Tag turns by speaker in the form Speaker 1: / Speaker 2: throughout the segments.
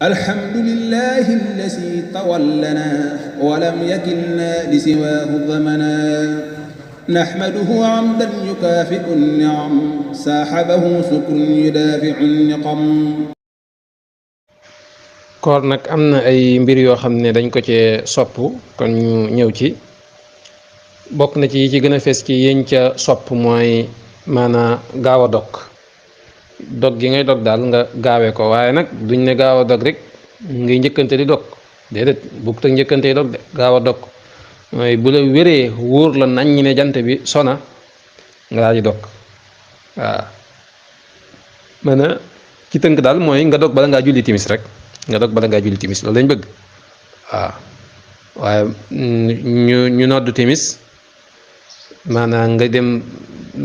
Speaker 1: الحمد لله الذي تولنا ولم يكلنا لسواه ضمنا نحمده عمدا يكافئ النعم ساحبه سكر يدافع النقم.
Speaker 2: koor nag am na ay mbir yoo xam ne dañ ko cee sopp kon ñu ñëw ci bokk na ci yi ci gën a fes ci yéen ca sopp mooy maanaa gaaw a dog gi ngay dog daal nga gaawee ko waaye nag duñ ne gaaw a dog rek ngay njëkkante di dog déedéet bukk tak njëkkante dog de gaaw a dog mooy bu la wéree wóor la nañ ñi ne jant bi sona nga daal di dog waaw mën a ci tënk daal mooy nga dog bala ngaa julli timis rek nga dog bala ngaa julli timis loolu lañ bëgg waaw waaye ñu noddu timis maanaam nga dem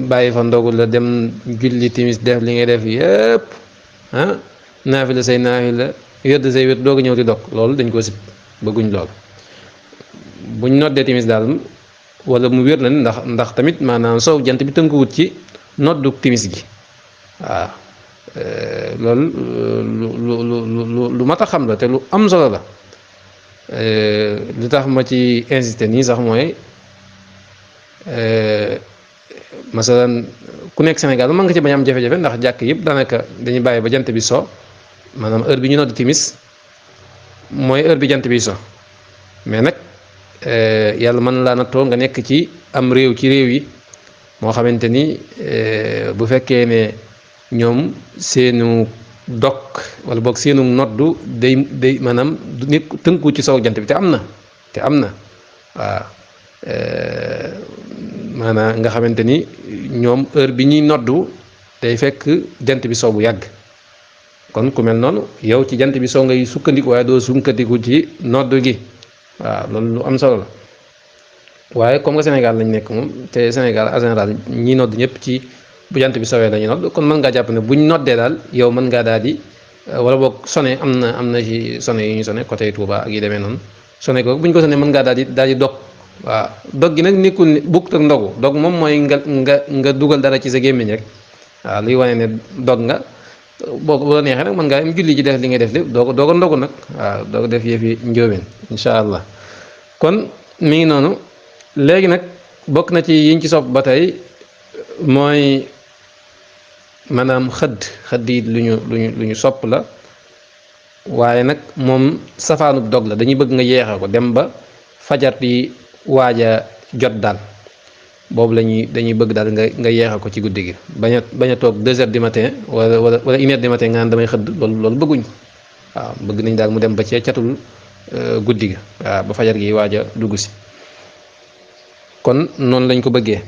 Speaker 2: bàyyi fa ndogu la dem julli timis def li ngay def yëpp naafi la say naafi la wedd say wedd doog a ñëw di dog loolu dañ ko sib bëgguñ loolu buñ noddee timis daal wala mu wér na ndax tamit maanaam sow jant bi tënkuwut ci noddu timis gi waaw loolu lu mat a xam la te lu am solo la li tax ma ci insisté nii sax mooy masalan ku nekk Sénégal mën nga ci bañ am jafe-jafe ndax jàkk yëpp daanaka dañuy bàyyi ba jant bi so maanaam heure bi ñu nodd timis mooy heure bi jant bi so mais nag yàlla mën laa nattoo nga nekk ci am réew ci réew yi moo xamante ni bu fekkee ne ñoom seenu dog wala boog seenu noddu day maanaam du nekk tënku ci sow jant bi te am na waaw maanaam nga xamante ni ñoom heure bi ñuy noddu day fekk jant bi soo bu yàgg kon ku mel noonu yow ci jant bi soo ngay sukkandiku waaye doo sukkandiku ci noddu gi waaw loolu lu am solo la waaye comme que Sénégal lañ nekk moom te Sénégal en général ñi nodd ñëpp ci bu jant bi sowee lañuy nodd kon mën ngaa jàpp ne buñ noddee daal yow mën ngaa daal di wala boog sone am na ci sone yu ñu sone côté Touba ak yi demee noonu sone ko buñ ko sone mën ngaa daal di dog waaw dog gi nag nekkul ne bukkut ak ndogu dog moom mooy nga dugal dara ci sa gémmiñ rek waaw luy wane ne dog nga boo la neexee nag mën ngaa am julli ji def li ngay def lépp doo ko ndogu nag waaw doo ko def yëfi njóobeen incha allah kon mi ngi noonu léegi nag bokk na ci yiñ ci sopp ba tey mooy maanaam xëdd yi lu ñu sopp la waaye nag moom safaanub dog la dañuy bëgg nga yeexe ko dem ba fajar di waaja jot daal boobu dañuy bëgg daal nga yeexe ko ci guddi gi bañ a toog 2 heures du matin wala 1 heure du matin nga naan damay xëdd loolu bëgguñ waaw bëgg nañ daal mu dem ba cee catul guddi gi waaw ba fajar gi waaja dugg si kon noonu lañ ko bëggee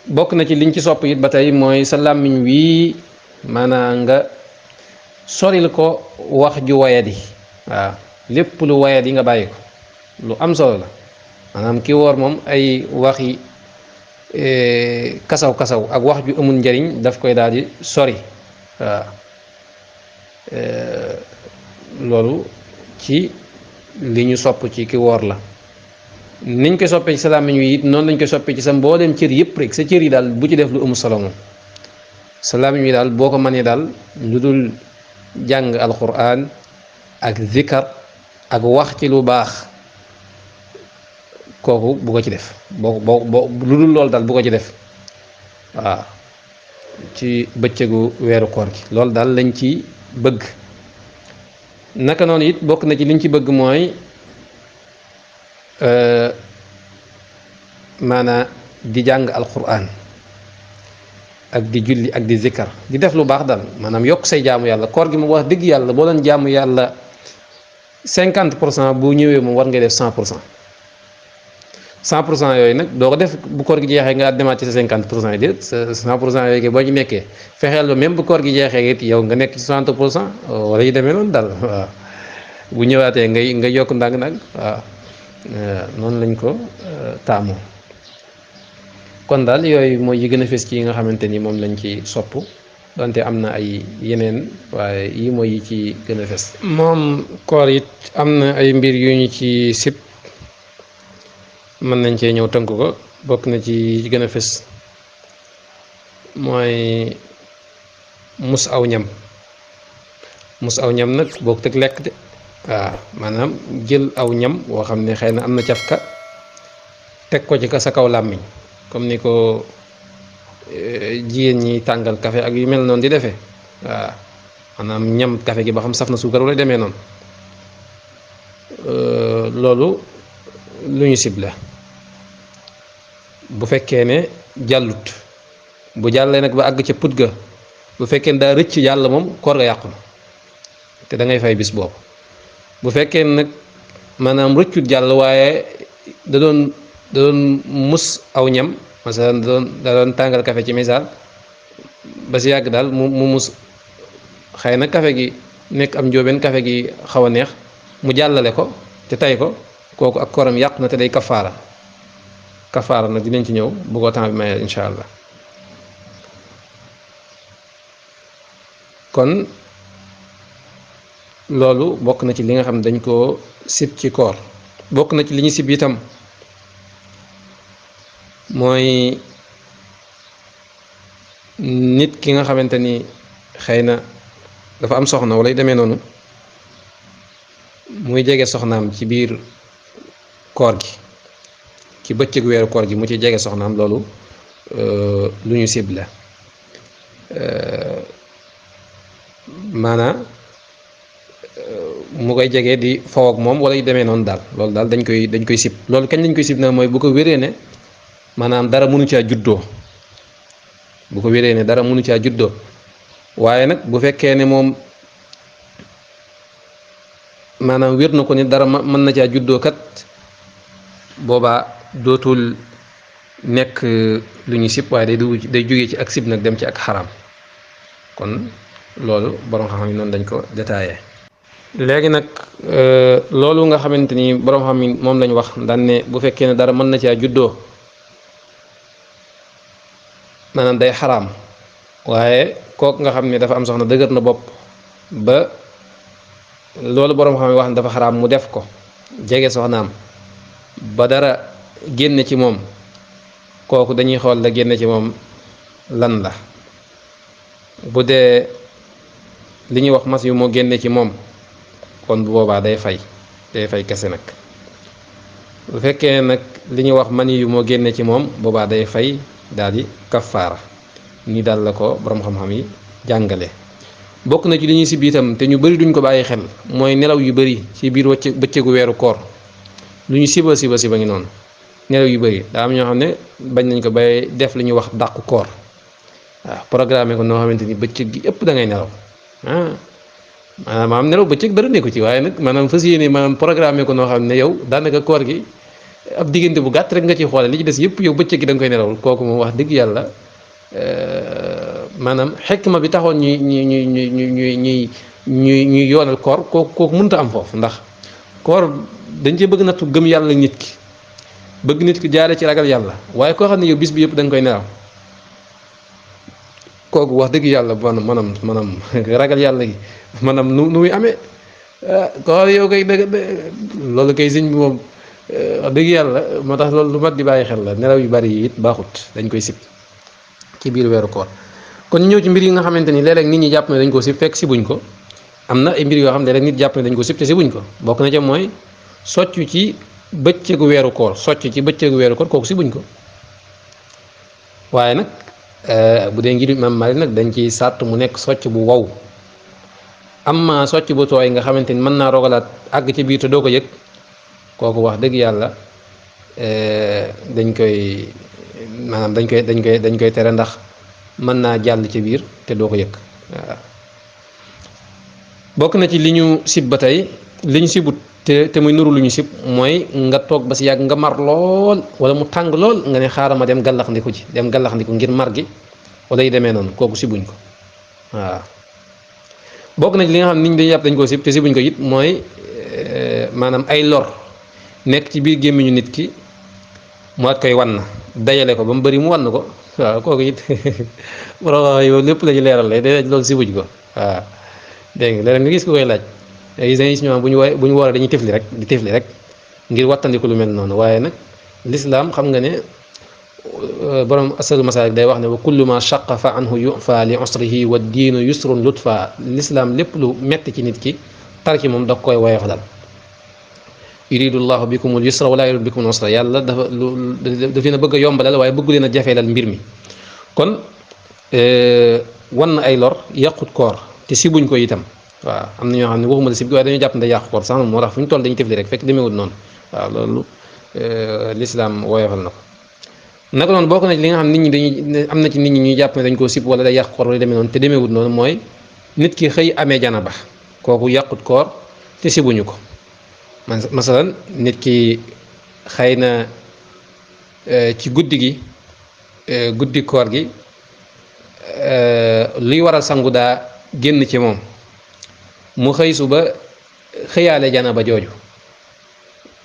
Speaker 2: bokk na ci liñ ci sopp it ba tey mooy sa làmmiñ wii maanaam nga soril ko wax ju wayadi waaw lépp lu wayadi nga bàyyi ko lu am solo la maanaam ki woor moom ay waxi kasaw ak wax ju amul njariñ daf koy daal di sori waaw loolu ci li ñu sopp ci ki woor la niñ koy soppee ci sa làmmiñ wi it noonu lañ koy soppee ci sa mbooleem cër yëpp rek sa cër yi daal bu ci def lu amul solo moom sa làmmiñ wi daal boo ko mënee daal lu dul jàng alquran ak zikar ak wax ci lu baax kooku bu ko ci def boo lu dul loolu daal bu ko ci def waaw ci bëccëgu weeru koor gi loolu daal lañ ci bëgg naka noonu it bokk na ci liñ ci bëgg mooy maanaa di jàng alquran ak di julli ak di zikkar di def lu baax daal maanaam yokk say jaamu yàlla koor gi mu wax dëgg yàlla boo doon jaamu yàlla 50% bu ñëwee moom war ngay def 100% yooyu nag doo ko def bu koor gi jeexee nga demaat ci sa 50% yi déet sa 100% yooyu boo ci nekkee fexeel ba même bu koor gi jeexee it yow nga nekk ci 60% wala yu demee noonu daal waaw bu ñëwaatee nga yokk ndànk-ndànk waaw noonu lañ ko taamoo kon daal yooyu mooy yi gën a fës ci yi nga xamante ni moom lañ ci sopp donte am na ay yeneen waaye yi mooy yi ci gën a fës moom koor it am na ay mbir yu ñu ci sib mën nañ cee ñëw tënk ko bokk na ci gën a fës mooy mus aw ñam mus aw ñam nag boog teg lekk de waaw maanaam jël aw ñam woo xam ne xëy na am na cafka teg ko ci sa kaw làmmiñ comme ni ko jigéen ñi tàngal café ak yu mel noonu di defee waaw maanaam ñam café gi ba xam saf na suukar wala demee noonu loolu lu ñu sib la bu fekkee ne jàllut bu jàllee nag ba àgg ca put ga bu fekkee ne daa rëcc jàll moom koor ga yàqu na te da ngay fay bis boobu bu fekkee nag maanaam rëccut jàll waaye da doon mus aw ñam masalan da doon tàngal café ci misaal ba si yàgg daal mu mus xëy na café gi nekk am njóobeen café gi xaw a neex mu jàllale ko te tay ko kooku ak kooram yàqu na te day kafaara nag dinañ ci ñëw bu ko temps bi mayee incha allah kon loolu bokk na ci li nga xam ne dañ koo sib ci koor bokk na ci li ñu sib itam mooy nit ki nga xamante ni xëy na dafa am soxna wala yu demee noonu muy jege soxnaam ci biir koor gi ci bëccëgu weeru koor gi mu ci jege soxnaam loolu lu ñu sib la maanaam mu koy jege di faw ak moom wala yu demee noonu daal loolu daal dañ koy sib loolu kañ lañ koy sib na mooy bu ko wéree ne maanaam dara mënu caa juddoo bu ko wéree ne dara mënu caa juddoo waaye nag bu fekkee ne moom maanaam wér na ko ni dara mën na caa juddoo kat boobaa dootul nekk lu ñu sib waaye day jógee ci ak sib nag dem ci ak xaram kon loolu borom xam-xam yi noonu dañ ko détaillé. léegi nag loolu nga xamante ni borom xam yi moom lañ wax daan ne bu fekkee ne dara mën na caa juddoo maanaam day xaraam waaye kooku nga xam ne dafa am soxna dëgër na bopp ba loolu borom xam yi wax ne dafa xaraam mu def ko jege soxnaam ba dara génne ci moom kooku dañuy xool la génne ci moom lan la bu dee li ñuy wax mas yu moo génne ci moom kon bu boobaa day fay kese nag bu fekkee nag li ñuy wax mani yu moo génne ci moom boobaa day fay daal di kafaara ni daal la ko borom xam-xam yi jàngale. bokk na ci li ñuy sib itam te ñu bari duñ ko bàyyi xel mooy nelaw yu bari ci biir bëccëgu weeru koor lu ñu siba ngi noonu nelaw yu bari daa am ñoo xam ne bañ nañ ko bay def li ñuy wax dàqu koor waaw programme ko noo xamante ni bëccëg gi ëpp da ngay nelaw maanaam nelaw bëccëg dara nekku ci waaye nag maanaam fas yéene maanaam programme ko noo xam ne yow daanaka koor gi ab diggante bu gàtt rek nga ciy xoole li ci des yëpp yow bëccëg gi da nga koy nelawul kooku moom wax dëgg yàlla maanaam xekma bi taxoon ñuy yoonal koor kooku mënta am foofu ndax koor dañ cee bëgg nattu gëm yàlla nit ki bëgg nit ki jaare ci ragal yàlla waaye koo xam ne yow bis bi yëpp da nga koy nelaw kooku wax dëgg yàlla maanaam ragal yàlla gi maanaam nu muy amee ko yow koy dëgg loolu kay sëñ bi moom wax dëgg yàlla moo tax loolu lu mat di bàyyi xel la nelaw yu bari yi it baaxut dañ koy sib ci biir weeru koor kon ñëw ci mbir yi nga xamante ni léeg-léeg nit ñi jàpp ne dañ ko sib fekk sibuñ ko am na ay mbir yoo xam ne léeg-léeg nit jàpp ne dañ ko sib te sibuñ ko bokk na ca mooy soccu ci bëccëgu weeru koor kooku sibuñ ko waaye nag bu dee ngir Imam Maalik nag dañ ciy sàtt mu nekk socc bu wow amma socc bu tooy nga xamante ni mën naa rogalaat àgg ci biir te doo ko yëg kooku wax dëgg yàlla dañ koy tere ndax mën naa jàll ci biir te doo ko yëg waaw bokk na ci li ñu sib ba tey li ñu sibut te muy nuru lu ñu sib mooy nga toog ba si yàgg nga mar lool wala mu tàng lool nga ne xaaral ma dem gallaxndiku ngir mar gi wala yi demee noonu kooku sibuñ ko waaw bokk na ci li nga xam nit ñi dañuy yàpp dañ koo sib te sibuñ ko it mooy maanaam ay lor nekk ci biir gémmiñu nit ki mu at koy wann dajale ko ba mu bëri mu wann ko waaw kooku it borom yow lépp la ñu leeral la day loolu sibuñ ko waaw dégg nga léeg-léeg nga gis ko koy laaj léegi dañuy gis ñoom bu ñu wooree dañuy tifli rek ngir wattandiku lu mel noonu waaye nag lislaam xam nga ne borom asal masaalik day wax ne wa kullu ma shaqa fa anhu yufa li usrihi wa diinu yusrun lutfa l'islam lépp lu metti ci nit ki tar ci moom da koy woyofalal yuridu llahu bikumul yusra wala yuridu bikumul usra yàlla daf leen a bëgg a yombalal waaye bëggu leen a jafeelal mbir mi kon wan na ay lor yàqut koor te sibuñ ko itam waaw am na ñoo xam ne waxuma la sib waaye dañoo jàpp ne yàqu koor sax moo tax fu ñu toll dañu tëfli rek fekk demeewul noonu waaw loolu l'islam woyofal na ko naka noonu bokk na ci li nga xam nit ñi dañuy am na ci nit ñi ñuy jàpp ne dañ koo sib wala day yàq koor wala demee noonu te demeewul noonu mooy nit ki xëy amee janaba kooku yàqut koor te sibuñu ko masalan nit ki xëy na ci guddi gi guddi koor gi luy waral sangu daa génn ci moom mu xëy suba xëyaale janaba jooju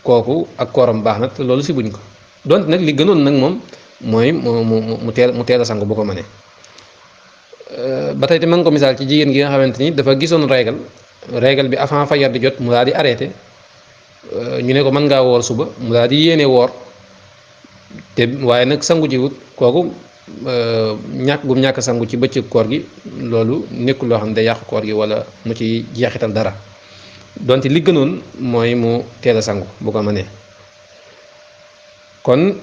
Speaker 2: kooku ak kooram baax na te loolu sibuñ ko donte nag li gënoon nag moom mooy mu teel a sangu bu ko mënee ba tey te ma ngi ko misaal ci jigéen gi nga xamante ni dafa gisoon régal bi avant fajar di jot mu daal di arrêté ñu ne ko mën ngaa woor suba mu daal di yéene woor te waaye nag sangu ji wut kooku ñàkk sangu ci bëccëg koor gi loolu nekkul loo xam ne day yàq koor gi wala mu ci jeexital dara donte li gënoon mooy mu teel a sangu bu ko mënee kon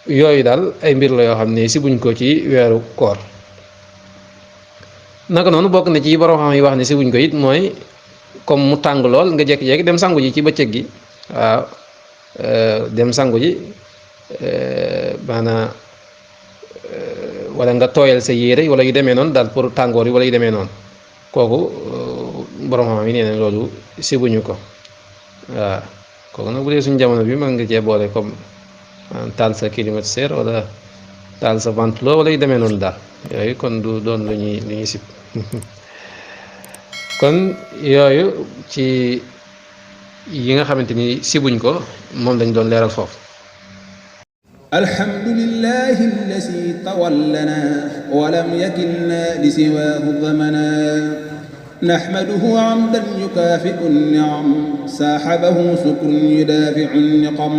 Speaker 2: yooyu daal ay mbir la yoo xam ne si buñ ko ci weeru koor naka noonu bokk na ci borom xam yi wax ne si buñ ko it mooy comme mu tàng lool nga jékki-jékki dem sangu ji ci bëccëg gi waaw dem sangu ji maanaam wala nga tooyal sa yére wala yu demee noonu daal pour tàngoor yi wala yu demee noonu kooku borom xam yi nee na loolu si buñu ko waaw kooku nag bu dee suñu jamono bi mën nga cee boole comme taal sa climatiseur wala taal sa ventilo wala yu demee noonu daal yooyu kon du doon lu ñuy sib kon yooyu ci yi nga xamante ni sibuñ ko moom lañ doon leeral foofu
Speaker 1: alhamdulillahi allasi tawallana wa lam yakilna li siwaahu zamana nahmaduhu hamdan yukaafi'u an-ni'am saahabahu shukrun yudaafi'u an-niqam